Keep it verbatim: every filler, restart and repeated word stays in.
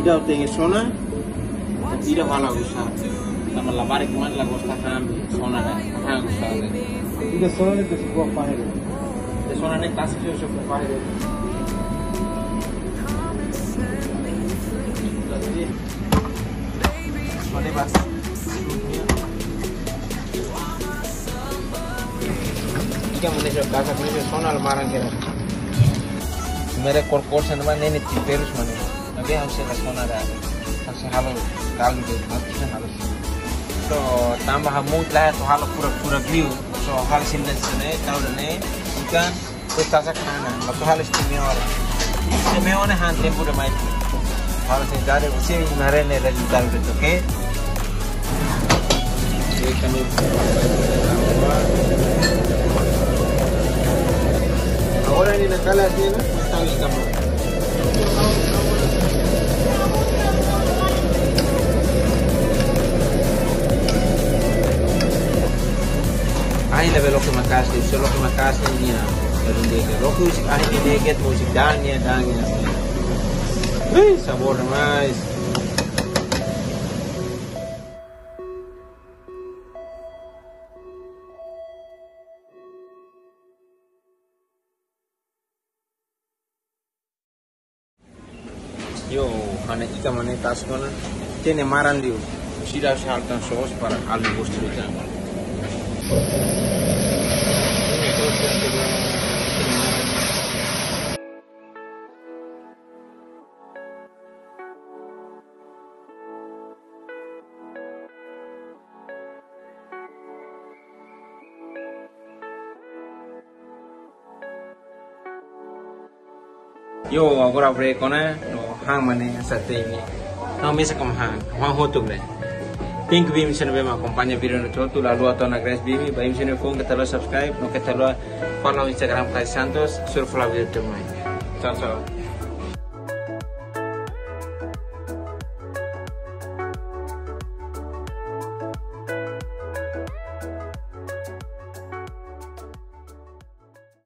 Ida tenke sona, ida ha'u la gosta. Tanba labarik mane la gosta ha'u-nia sona ne'e, ha'u gosta ne'e. Ida sona ne'e tesi kua fahe. Ida sona ne'e tasi sio sio kua fahe. Jadi, sona bas. Ika mane sio kasa, mane sio sona almaran kira. Mere kor kor sana mane ne'e temperus mane. Oke, ha'u sei la sona ida. Ha'u sei halo kaldu de'it, ha'u sei halo. So, tanba ha'u mut la, ha'u halo pura-pura griu. So, ha'u sei la sona, kaldu ne'e, ikan, terus tasak mana. Waktu halo istimewa. Istimewa ne'e han tempu demais. Ha'u sei dari, sei haree ne'e rezultadu de'it, oke? Oke, kami. Agora ne'e nakala sini, tahu ikan. Ahi ne'ebé loke maka'as, só loke maka'as nia. Loke husik ahi ne'e de'it, husik da'an nia, da'an nia. Ih, sabór demais. Yo, ha'u-nia ikan mane tasi kona. Tiene maran liu. Sira saltan sos para algo construido. Yo, agora break ona, no han mane sa temi. No mesa kom han, han hotu bre. Thank you ba imi sira ne'ebé mak akompaña vídeo ne'e hotu, la haluha to'o ona grace ba imi, ba imi sira ne'ebé foun keta haluha subscribe, no keta haluha follow Instagram Kai Santos, sura fala vídeo tuirmai. Tchau, tchau.